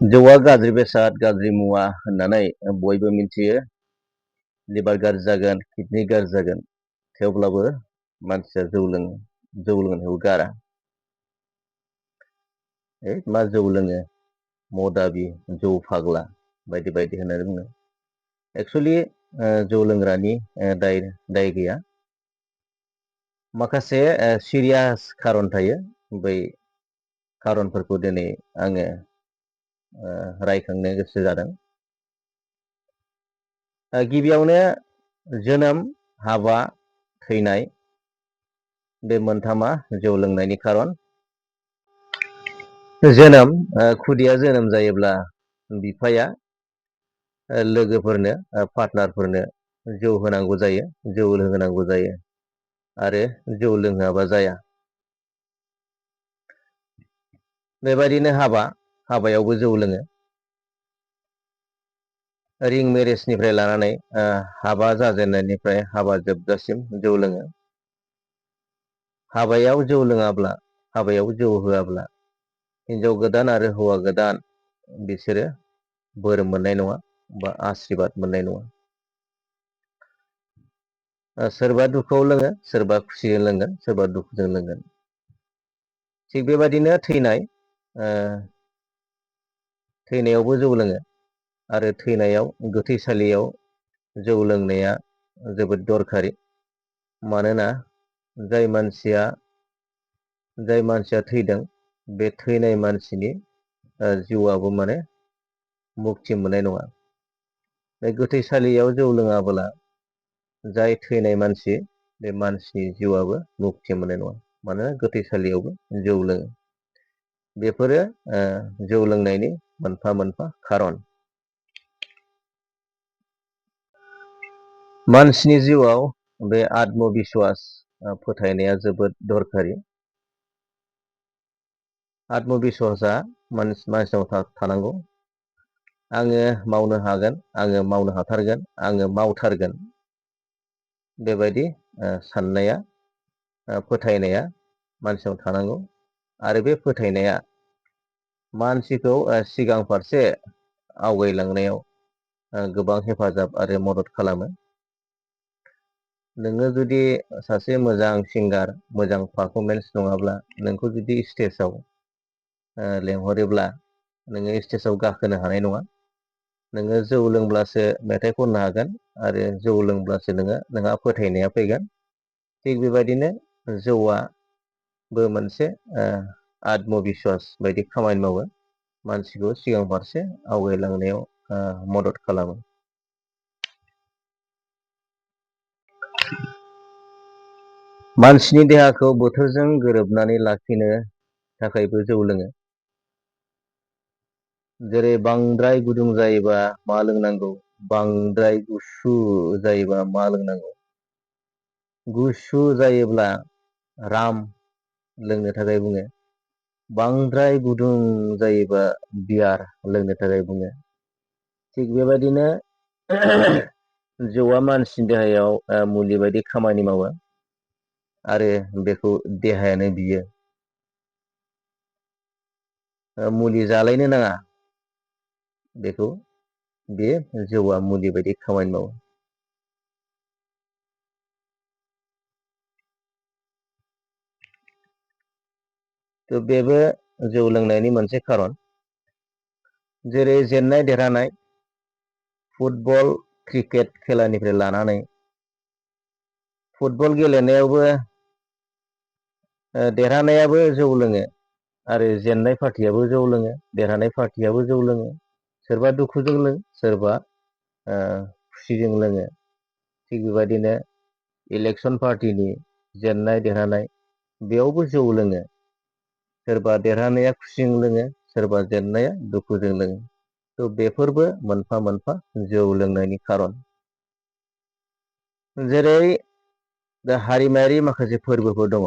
जौआ गाज्रि बेसाद, गाज्रि मुवा होननानै बयबो मिथियो। लिभार गाज्रि जागोन, किडनि गाज्रि जागोन। थेवब्लाबो मानसिया जौ लोङो, जौ लोंनायखौ गारा। मा जौ लोङो, मदाबि, जौ फाग्ला बायदि बायदि होननानै बुङो। एक्सुवेलि जौ लोंग्रानि दाय गैया। माखासे सिरियास खारन थायो। बै खारनफोरखौ दिनै आङो रायखांनो गोसो जादों। गिबियावनो जोनोम, हाबा, थैनाय बे मोनथामा जौ लोंनायनि खारन। जोनोम, खुदिया जोनोम जायोब्ला बिफाया लोगोफोरनो, पार्टनारफोरनो जौ होनांगौ जायो, जौ लोंहोनांगौ जायो आरो जौ लोङाबा जाया। बेबायदिनो हाबायावबो जौ लोङो। रिं मेरेजनिफ्राय लानानै हाबा जाजेननायनिफ्राय हाबा जोबजासिम जौ लोङो। हाबायाव जौ लोङाब्ला, हाबायाव जौ होआब्ला हिनजाव गोदान आरो हौवा गोदान बिसोरो बोर मोननाय नङा बा आशिर्बाद मोननाय नङा। सोरबा दुखुआव लोङो, सोरबा खुसिजों लोंगोन, सोरबा दुखुजों लोंगोन। थिग बेबायदिनो थैनायावबो जौ लोङो आरो थैनायाव गोथैसालियाव जौ लोंनाया जोबोद दरखारि। मानोना जाय मानसिया थैदों, बे थैनाय मानसिनि जिउआबो माने मुक्ति मोननाय नङा। बे गोथैसालियाव जौ लोङाब्ला जाय थैनाय मानसि, बे मानसिनि जिउआबो मुक्ति मोननाय नङा। मानोना गोथैसालियावबो जौ लोङो। बेफोरो जौ लोंनायनि मोनफा मोनफा खारन। मानसिनि जिउआव बे आत्मबिस्वास फोथायनाया जोबोद दरखारि। आत्मबिस्वासआ मानसिनाव थानांगौ। आङो मावनो हागोन, आङो मावनो हाथारगोन, आङो मावथारगोन। बेबायदि साननाया, फोथायनाया मानसिनाव थानांगौ आरो बे फोथायनाया मानसिखौ सिगां फारसे आवगायलांनायाव गोबां हेफाजाब आरो मदद खालामो। नोङो जुदि सासे मोजां सिंगार, मोजां पारफरमेन्स नङाब्ला, नोंखौ जुदि स्टेजाव लेंहरोब्ला नोङो स्टेजाव गाखोनो हानाय नङा। नोङो जौ लोंब्लासो मेथाइ खननो हागोन आरो जौ लोंब्लासो नोंहा फोथायनाया फैगोन। थिग बेबायदिनो जौआबो मोनसे आत्मबिस्वास बायदि खामानि मावो। मानसिखौ सिगां फारसे आवगायलांनायाव मदद खालामो। मानसिनि देहाखौ बोथोरजों गोरोबनानै लाखिनो थाखायबो जौ लोङो। जेरै बांद्राय गुदुं जायोबा मा लोंनांगौ, बांद्राय गुसु जायोबा मा लोंनांगौ। गुसु जायोब्ला राम लोंनो थाखाय बुङो। बांद्राय गुदुं जायोबा बियार लोंनो थाखाय बुङो। थिग बेबायदिनो जौआ मानसिनि देहायाव मुलि बायदि खामानि मावो आरो बेखौ देहायानो बियो। मुलि जालायनो नाङा बेखौ, बे जौआ मुलि बायदि खामानि मावो। बेबो जौ लोंनायनि मोनसे खारन। जेरै जेननाय देरहानाय, फुटबल, क्रिकेट खेलानिफ्राय लानानै फुटबल गेलेनायावबो देरहानायाबो जौ लोङो आरो जेननाय पार्टियाबो जौ लोङो, देरहानाय पार्टियाबो जौ लोङो। सोरबा दुखुजों लोङो, सोरबा खुसिजों लोङो। थिग बेबायदिनो इलेक्सन पार्टिनि जेननाय देरहानाय बेयावबो जौ लोङो। सोरबा देरहानाया खुसिजों लोङो, सोरबा जेननाया दुखुजों लोङो। बेफोरबो मोनफा मोनफा जौ लोंनायनि खारन। जेरै हारिमायारि माखासे फोरबोफोर दङ।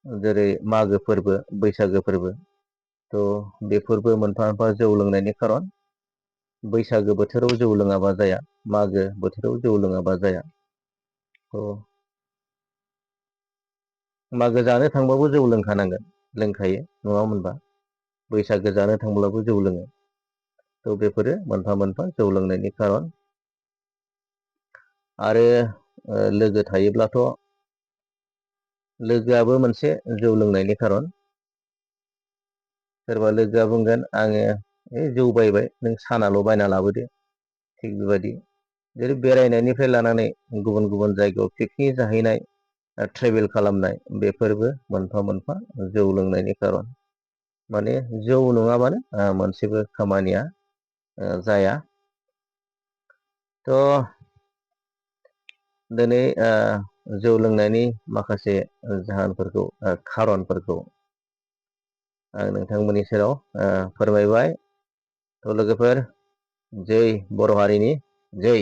जेरै मागो फोरबो, बैसागो फोरबो। बेफोरबो मोनफा मोनफा जौ लोंनायनि खारन। बैसागो बोथोराव जौ लोङाबा जाया, मागो बोथोराव जौ लोङाबा जाया। मागो जानो थांबाबो जौ लोंखानांगोन, लोंखायो नङा होनबा? बैसागो जानो थांब्लाबो जौ लोङो। थ' बेफोरो मोनफा मोनफा जौ लोंनायनि खारन। आरो लोगो थायोब्लाथ' लोगोआबो मोनसे जौ लोंनायनि खारन। सोरबा लोगोआ बुंगोन आङो जौ बायबाय नों सानाल' बायना लाबोदो, थिग बेबायदि। जेरै बेरायनायनिफ्राय लानानै गुबुन गुबुन जायगायाव पिकनिक जाहैनाय, ट्रेभेल खालामनाय, बेफोरबो मोनफा मोनफा जौ लोंनायनि खारन। माने जौ नङाबानो मोनसेबो खामानिया जाया। थ' दिनै जौ लोंनायनि माखासे जाहोनफोरखौ, खारनफोरखौ आं नोंथांमोननि सेराव फोरमायबाय। थ' लोगोफोर, जै बर' हारिनि जै।